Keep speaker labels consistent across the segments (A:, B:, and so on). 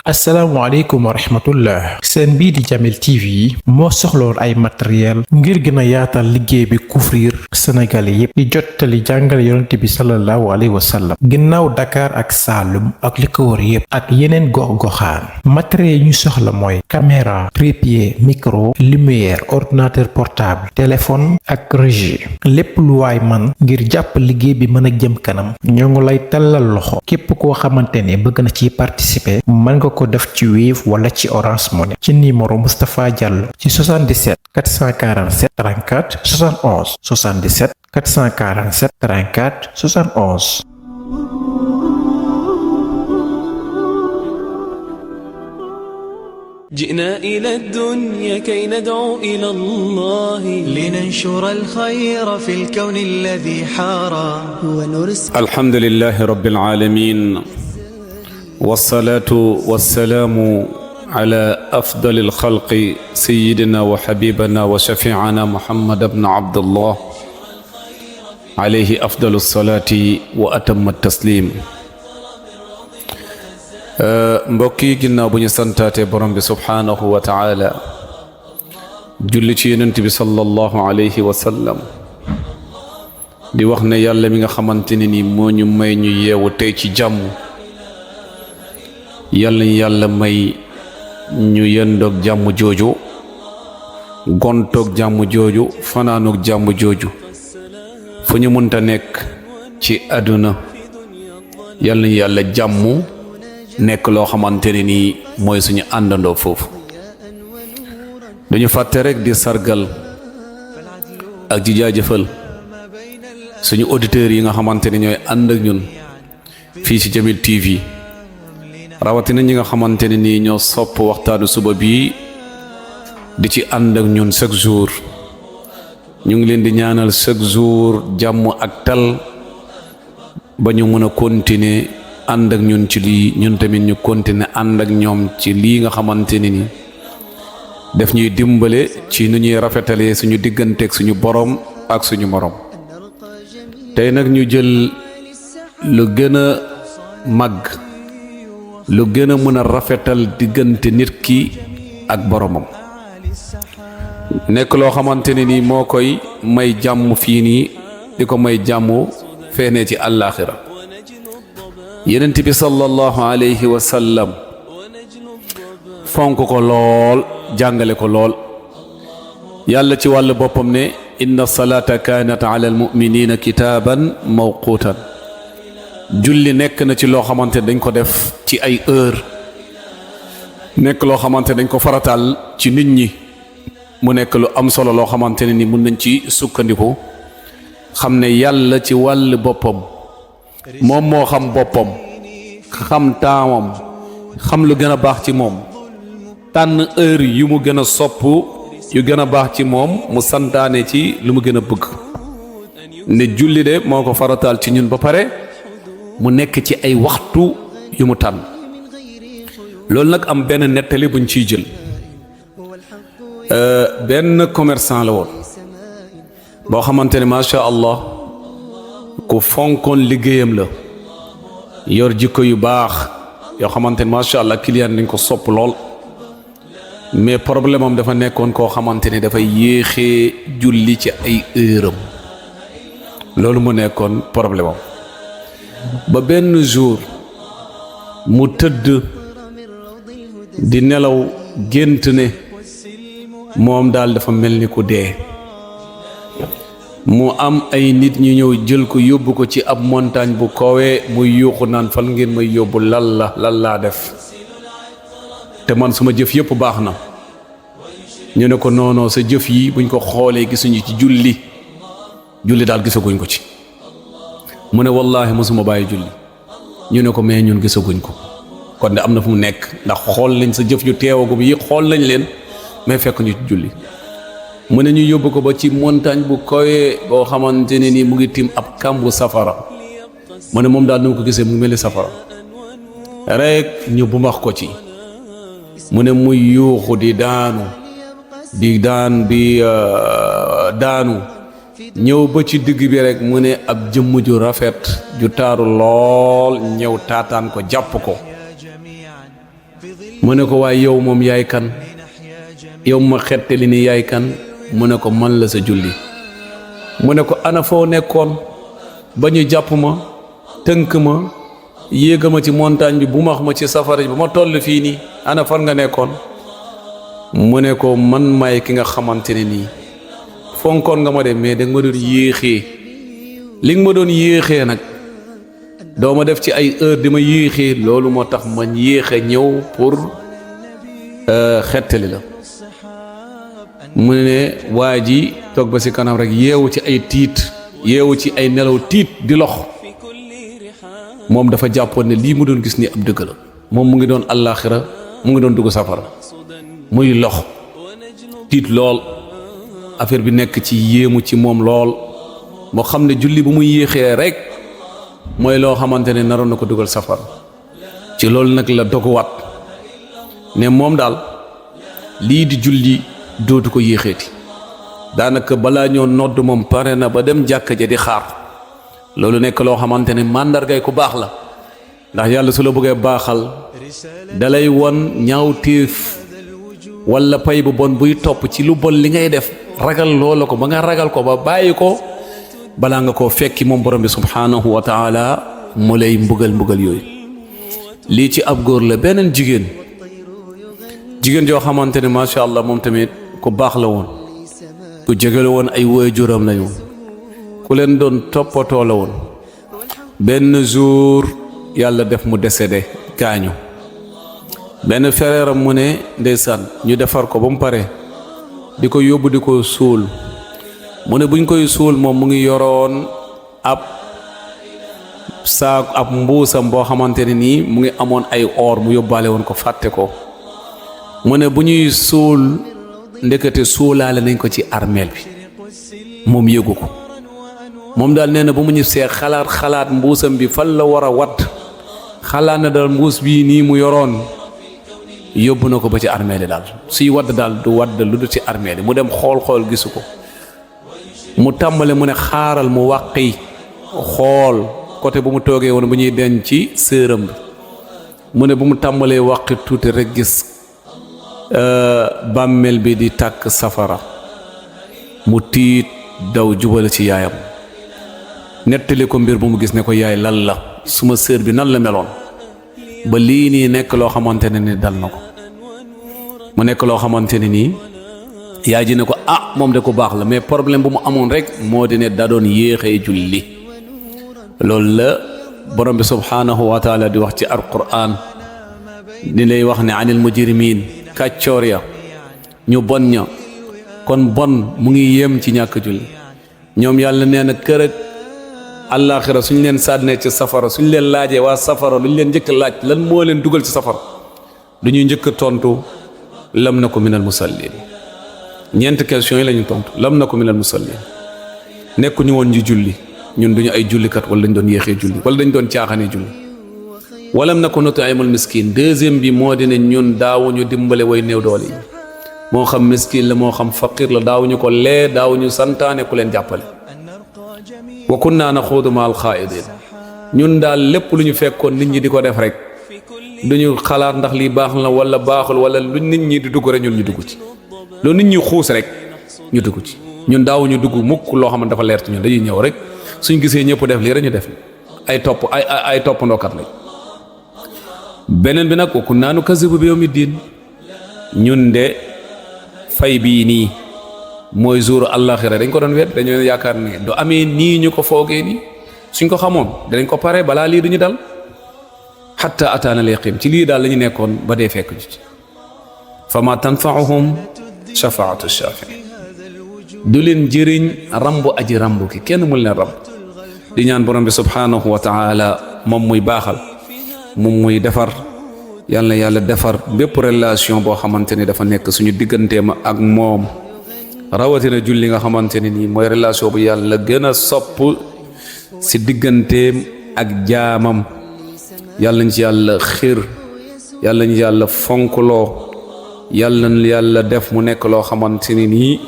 A: asalaamaaleykum wa rahmatullah seen bii di Jamil TV moo soxloon ay matériel ngir gën a yaatal liggéey bi couvrir Sénégal yépp di jottali jàngale yonent bi sallallahu alayhi wa sallam ginnaaw Dakar ak Saalum ak li ko wër yépp ak yeneen gox-goxaan matériel yi ñu soxla mooy caméra trépied micro lumière ordinateur portable téléphone ak régie lépp lu waay man ngir jàpp liggéey bi mën a jëm kanam ñoo ngi lay tallal loxo képp koo xamante ne bëgg na ci participer mën nga ko def ci Wave wala ci Orange Money ci numéro Moustapha Diallo ci 77 447 34 71 77 447 34 71.
B: جئنا إلى الدنيا كي ندعو إلى الله
C: لننشر الخير في الكون الذي حارى ونرسل.
D: الحمد لله رب العالمين والصلاة والسلام على أفضل الخلق سيدنا وحبيبنا وشفيعنا محمد بن عبد الله عليه أفضل الصلاة وأتم التسليم. mbokki ginnaaw bu ñu santaate borom bi subhaanahu wa taala julli ci yonent bi sallallahu alayhi wa sallam di wax ne yàlla mi nga xamante ne ni moo ñu may ñu yeewu tey ci jàmm yàlla may ñu yendoog jàmm jooju gontoog jàmm jooju fanaanoog jàmm jooju fu ñu munta nekk ci àdduna yàlla jàmm nekk loo xamante ne nii mooy suñu àndandoo foofu dañu fàtte rek di sargal ak di jaajëfal suñu auditeurs yi nga xamante ne ñooy ànd ak ñun fii ci Jamil TV rawatina ñi nga xamante ne nii ñoo sopp waxtaanu suba bii di ci ànd ak ñun chaque jour ñu ngi leen di ñaanal chaque jour jàmm ak tal ba ñu mën a continuer ànd ak ñun ci lii ñun tamit ñu continuer ànd ak ñoom ci lii nga xamante ne ni def ñuy dimbale ci nu ñuy rafetalee suñu digganteeg suñu borom ak suñu morom tey nag ñu jël lu gën a màgg lu gën a mën a rafetal diggante nit ki ak boromam nekk loo xamante ne ni moo koy may jàmm fii nii di ko may jàmm feenee ci àllaaxira yenent bi sallallahu alayhi wa sallam fonk ko lool jàngale ko lool yàlla ci wàllu boppam ne inna salata kanat ala almuminina kitaaban mawquutan julli nekk na ci loo xamante dañ ko def ci ay heure nekk loo xamante dañ ko farataal ci nit ñi mu nekk lu am solo loo xamante ne ni mun nañ ci sukkandiku xam ne yàlla ci wàllu boppam moom moo xam boppam xam taamam xam lu gën a baax ci moom tànn heure yu mu gën a sopp yu gën a baax ci moom mu santaane ci lu mu gën a bëgg ne julli de moo ko farataal ci ñun ba pare mu nekk ci ay waxtu yu mu tànn loolu nag am benn nettali buñ ciy jël benn commerçant la woon boo xamante ne macha allah ku fonkoon liggéeyam la yor jikko yu baax yoo xamante ne macha allah client nañ ko sopp lool mais problème am dafa nekkoon koo xamante ne dafay yéexee julli ci ay heure am loolu mu nekkoon problème am ba benn jour mu tëdd di nelaw gént ne moom daal dafa mel ni ku dee mu am ay nit ñu ñëw jël ko yóbbu ko ci ab montagne bu koowee muy yuuxu naan fan ngeen may yóbbu lan laa def te man suma jëf yëpp baax na ñu ne ko noonoo sa jëf yi buñ ko xoolee gisuñu ci julli daal gisaguñ ko ci mu ne wallaahi mosuma bàyyi julli ñu ne ko mais ñun gisaguñ ko kon de am na fu mu nekk ndax xool nañ sa jëf yu teewagum yi xool nañ leen mais fekk ñu ci julli mu ne ñu yóbbu ko ba ci montagne bu koyee boo xamante ne ni mu ngi tim ab kàmbu safara mu ne moom daal ni mu ko gisee mu ngi mel ni safara rek ñu bu max ko ci mu ne muy yuuxu di daanu ñëw ba ci digg bi rek mu ne ab jëmm ju rafet ju taaru lool ñëw taataan ko jàpp ko mu ne ko waaye yow moom yaay kan, yow ma xettali ni yaay kan, mu ne ko man la sa julli. mu ne ko ana foo nekkoon ba ñu jàpp ma tënk ma yéega ma ci montagne bi bu max ma ci safara bi ba ma toll fii nii, ana fan nga nekkoon? mu ne ko man maay ki nga xamante ne nii fonkoon nga ma de, mais danga ma doon yéexee. li nga ma doon yéexee nag doo ma def ci ay heure di ma yéexee, loolu moo tax ma yéexe ñëw pour xettali la. mu ne waa ji toog ba ci kanam rek yeewu ci ay tiit, yeewu ci ay nelaw tiit di lox. moom dafa jàppoon ne lii mu doon gis ni ab dëgg la, moom mu ngi doon àllaaxira, mu ngi doon dugg safara, muy lox tiit lool. affaire bi nekk ci yéemu ci moom lool, moo xam ne julli bu muy yéexee rek mooy loo xamante ne naroon na ko dugal safara. ci loolu nag la doguwaat ne moom daal lii di julli dootu ko yéexeeti. daanaka balaa ñoo nodd moom pare na ba dem jàkka ja di xaar. loolu nekk loo xamante ne màndargay ku baax la, ndax yàlla su la bëggee baaxal dalay won ñaaw téef wala pay bu bon buy topp ci lu bon li ngay def, ragal loola ko ba nga ragal ko ba bàyyi ko balaa nga koo fekki moom borom bi subhaanahu wa taala mu lay mbugal yooyu. lii ci ab góor la. beneen jigéen joo xamante ne macha allah moom tamit ku baax la woon, ku jegele woon ay waajuram lañu, ku leen doon toppatoo la woon. benn jour yàlla def mu décédé, gaañu. benn frère am mu ne ndeysaan ñu defar ko ba mu pare di ko yóbbu di ko suul. mu ne buñ koy suul moom mu ngi yoroon ab saak, ab mbuusam boo xamante ne nii mu ngi amoon ay or, mu yóbbaale woon ko fàtte ko. mu ne bu ñuy suul ndekete suulaale nañ ko ci armeel bi, moom yëgu ko. moom daal nee na ba mu ñu see xalaat mbuusam bi fan la war a wadd, xalaat na daal mbuus bii nii mu yoroon yóbbu na ko ba ci armeel yi daal, suy wadd daal du wadd lu dul ci armeel yi. mu dem xool gisu ko. mu tàmbale mu ne xaaral mu wàqi xool côté bu mu toogee woon bu ñuy denc ci sëram bi. mu ne bu mu tàmbalee wàqi tuuti rek gis bàmmeel bi di tàkk safara. mu tiit daw jubale ci yaayam, nettali ko mbir bu mu gis ne ko yaay lan la, suma sër bi nan la meloon ba lii nii nekk loo xamante ne ni dal na ko. mu nekk loo xamante ne nii yaay ji ne ko moom de ko baax la, mais problème bu mu amoon rek moo di ne da doon yéexee julli. loolu la borom bi subhaanahu wa taala di wax ci alquran, di lay wax ne anil mujrimiin, kàccoor ya, ñu bon ña. kon bon mu ngi yem ci ñàkk julli. ñoom yàlla nee na kër ak àllaaxira suñ leen sànnee ci safara, suñ leen laajee waa safara luñ leen njëkk laaj lan moo leen dugal ci safara, du ñuy njëkk tontu lam naku minal musallin. ñeent question yi la ñu tontu. lam naku minal musallin, nekkuñu woon ñu julli, ñun duñu ay jullikat, wala dañ doon yéexee julli, wala dañ doon caaxaane julli. walam naku nut'imul miskin. deuxième bi moo di ne ñun daawuñu dimbale way néew doole yi, moo xam miskin la moo xam faqir la, daawuñu ko lee, daawuñu santaane ku leen jàppale. wa kunna naxuudu ma'al xaa'idiin. ñun daal lépp lu ñu fekkoon nit ñi di ko def rek duñu xalaat ndax lii baax na wala baaxul, wala lu nit ñi di dugg rek ñun ñu dugg ci. lu nit ñi xuus rek ñu dugg ci. ñun daawuñu dugg mukk loo xam ne dafa leer ci ñun, dañuy ñëw rek suñ gisee ñëpp def lii rek ñu def. ay toppandookat lañ. beneen bi nag wa kunnaa nukazzibu bi yawmi diin. ñun de fay bii nii mooy jour àllaaxira dañ ko doon wet, dañoo yaakaar ne du amee nii ñu ko foogee nii. suñ ko xamoon danañ ko pare balaa lii duñu dal. xatta ataana al yaqiin. ci lii daal la ñu nekkoon ba dee fekk ci. fa ma tanfa'uhum shafaatu shaafi'iin. du leen jëriñ rambu aji rambu ki, kenn mu leen ramb. di ñaan borom bi subhaanahu wa taala moom muy baaxal, moom muy defar. yàlla na yàlla defar bépp relation boo xamante ni dafa nekk suñu digganteem ak moom, rawatina julli nga xamante ne nii mooy relation bu yàlla gën a sopp si digganteem ak jaamam. yàlla nañ ci yàlla xiir, yàlla nañ ci yàlla fonkloo, yàlla na yàlla def mu nekk loo xamante ni nii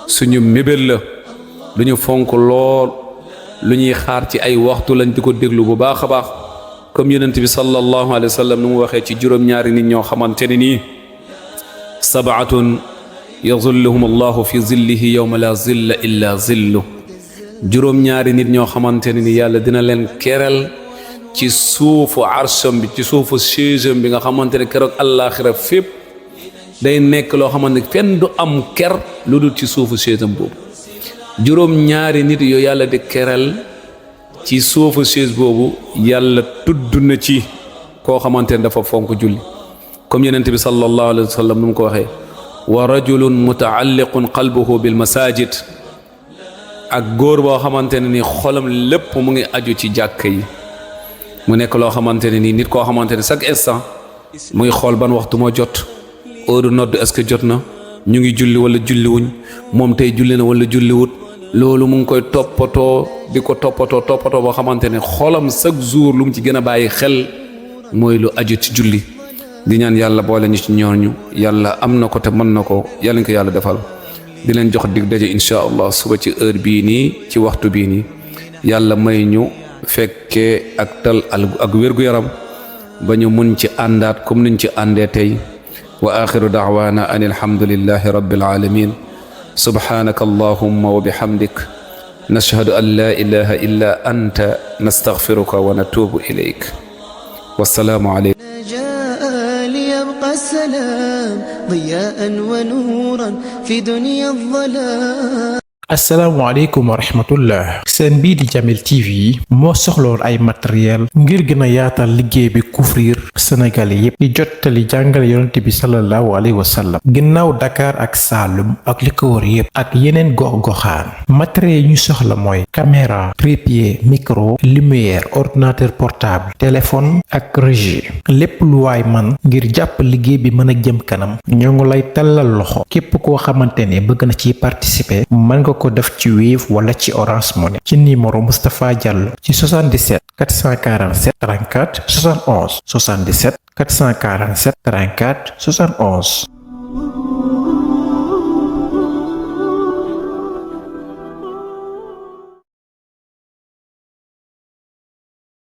D: suñu mébét la, lu ñu fonk lool, lu ñuy xaar ci ay waxtu lañ di ko déglu bu baax a baax. comme yonent bi sallallahu alayhi wa sallam nu mu waxee ci juróom-ñaari nit ñoo xamante ne nii sabaatun yazilluhum allahu fi zillihi yawma la zilla illa zillu juróom-ñaari nit ñoo xamante ne ni yàlla dina leen keral ci suufu arsham bi ci suufu chaisam bi nga xamante ne keroog àllaaxira fépp day nekk loo xamante ne fenn du am ker lu dul ci suufu chaisam boobu juróom-ñaari nit yoo yàlla di keral ci suufu chaise boobu yàlla tudd na ci koo xamante ne dafa fonk julli comme yonent bi sallallahu alayhi wa sallam nu mu ko waxee wa rajulun mutaalliqun qalbuhu bil masajid ak góor boo xamante ne ni xolam lépp mu ngi aju ci jàkk yi mu nekk loo xamante ne nii nit koo xamante ne chaque instant mu ngi xool ban waxtu moo jot heure nodd est-ce que jot na ñu ngi julli wala julliwuñ moom tey julli na wala julliwut loolu mu ngi koy toppatoo di ko toppatoo boo xamante ne xolam chaque jour lu mu ci gën a bàyyi xel mooy lu aju ci julli di ñaan yàlla boole ñu ci ñooñu yàlla am na ko te mën na ko yàlla ñu ko yàlla defal di leen jox dig daje incha allah suba ci heure bii nii ci waxtu bii nii yàlla may ñu fekkee ak tal ak wér-gu-yaram ba ñu mun ci àndaat comme niñ ci àndee tey wa axiru daawaana an alhamdulillahi rabbil alamin subhanaka allahumma wa bihamdik nashhadu an la ilaha illa anta nastaghfiruka wa natubu ilayk wassalaamu alaykum
C: جاء ليبقى السلام ضياء ونورا في دنيا الظلام
A: asalaamaaleykum wa rahmatullah seen bii di Jamil TV moo soxloon ay matériel ngir gën a yaatal liggéey bi couvrir sénégalais yépp di jottali jàngale yonent bi sallallahu alayhi wa sallam ginnaaw Dakar ak Saalum ak li ko wër yépp ak yeneen gox-goxaan matériel yi ñu soxla mooy caméra trépied micro lumière ordinateur portable téléphone ak régie lépp lu waay man ngir jàpp liggéey bi mën a jëm kanam ñoo ngi lay tallal loxo képp koo xamante ne bëgg na ci participer mën nga ko def ci Wave wala ci Orange Money ci numéro Moustapha Diallo ci 77 447 34 71 77 447 34 71